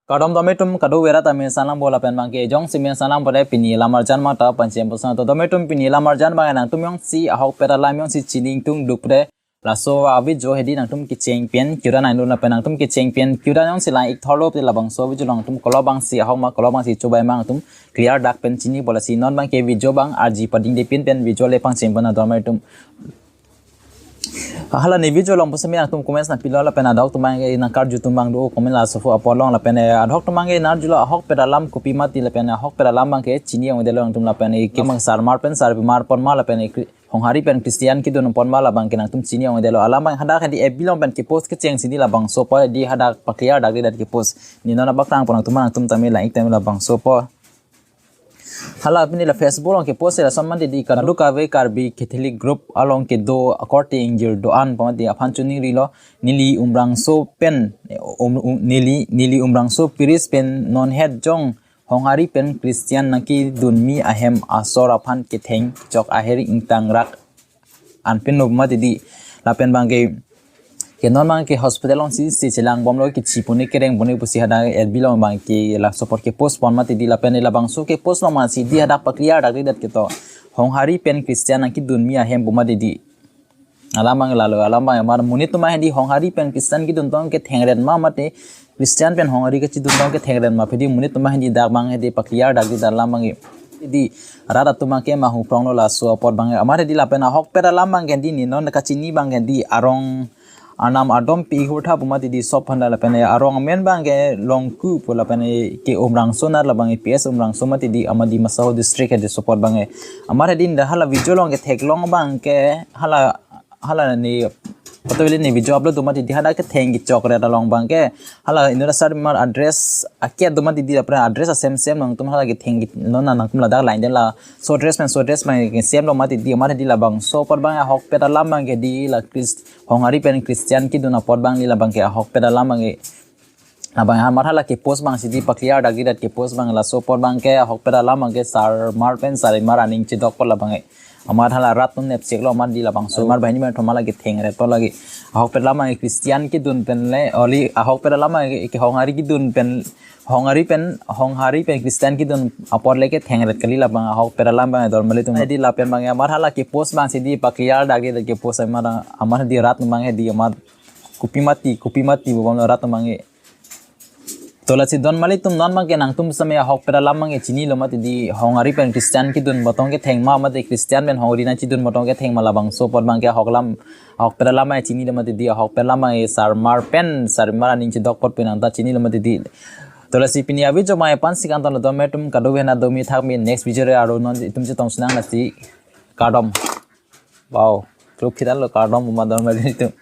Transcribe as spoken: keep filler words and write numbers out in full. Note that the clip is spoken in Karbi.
Kardom dometum kado vera tame sanang bola pen bangke jongsi me sanang pada pini lamar jan mata pancham bosan to dometum pini lamar jan bang nangtum jongsi ahokpet alam jongsi chini ingtung duk pre laso avideo hedi nangtum kecheng pen kira nang dun pen nangtum kecheng pen kira jongsi lang ik thorlo te labangso avideo nangtum kolo bangsi ahok ma kolo bangsi chobai ma nangtum clear dak pen chini bola si non bangke video bang arji pading de pin pen video le pangcheng pen dometum. Hala ne video along pusami nangtum comments nangpilo lapen adok tumang ke nangkarju tumang do comment laso pu apot along lapen eh, adok tumang ke narjulo ahokpet alam kopi mati lapen eh, ahokpet alam bangke chini ong delo nangtum lapen eh, kimang sarmar pen sarmar pon ma lapen eh, Kri- Honghari pen Christian kidun pon ma labangke nangtum chini ong delo alam bang hadak di F B along pen kepost kecheng si di labangso po di hadak pa clear dak di dat kepost ni nona bak tang pon nangtum nangtum tame lang ik tame labangso po. Hala pini la Facebook along kepost la son mati di Kadokave Karbi Catholic Group along kedo akorte ingjir do-an pamati aphan chuning rilo neli Umrangso pen um, um, neli neli Umrangso parish pen non het jong Honghari pen Christian nangkedun mi ahem asor aphan ketheng chok aher ingtang rak anpin no mati di lapen bangke ke non bangke hospital along si si chelang bomlo ke chipuni kereng puni pusi hadak F B along bangke laso apot kepost pon mati di lapen labangso kepost along masi di hadak pa clear dak di dat keto Honghari pen Christian nangkedun mi ahem pu mati di alam bang lalo alam bang amar monit tumang hedi Honghari pen Christian kidun tong ketheng ret ma mati Christian pen Honghari kachidun tong ketheng ret ma pedi monit tumang hedi dak bang hedi pa clear dak di alam bang di rat atum ke mahu prong lo laso apot bang amar hedi lapen ahokpet alam bang kendi ni non kachini bang kendi arong anam adom pi hur tha pu mati di sop handa lapen arong amen bang ke Longku pu lapen ke Umrangso nar labang P S Umrangso mati di amadi Masaho district hedi support bang amar hedi hala video along ketheklong bang ke hala hala ni photo bili ni video upload do mati di hadak ketheng kechok ret along bangke hala inut asar mar address aket do mati di apra address asem sem nangtum hala ketheng non nangtum ladak line den laso address pen so address bang sem lo mati di amar di labangso apot bang ahokpet alam bangke di la Chris Honghari pen Christian kidun apot bang di labangke ahokpet alam bangke abang amar hala kepost bang si di pa clear dak di dat kepost bang laso apot bangke ahokpet alam bangke sarmar pen sarmar aning chedok apot labangke amar hala rat atum nepchek lo amar di labangso amar bahini mar thoma lagi theng ret apot lagi ahokpet alam bangke Christian kidun pen le oli ahokpet alam bangke ke Honghari kidun pen Honghari pen Honghari pen Christian kidun apot le ketheng ret kali labang ahokpet alam bang dor mali tum di lapen bang amar hala kepost bang si di pa clear dak di dat kepost amar amar di rat atum bang di amar kopi mati kopi mati bo bang rat atum bang to lasi don mali tum non bangke nangtum same ahokpet alam bangke chini lo mati di Honghari pen Christian kidun botong ketheng ma mati Christian pen Honghari nangchidun botong ketheng ma labangso apot bangke ahok alam ahokpet alam bangke chini lo mati di ahokpet alam bangke sarmar pen sarmar aning chedok apot pen nangta chini lo mati di to lasi pini avideo mai pan si kanton lo dometum kado vena domi thak mi next video re aro non itum chetong sinang lasi kardom. Wow, kluk khidan lo kardom uma don mali tum.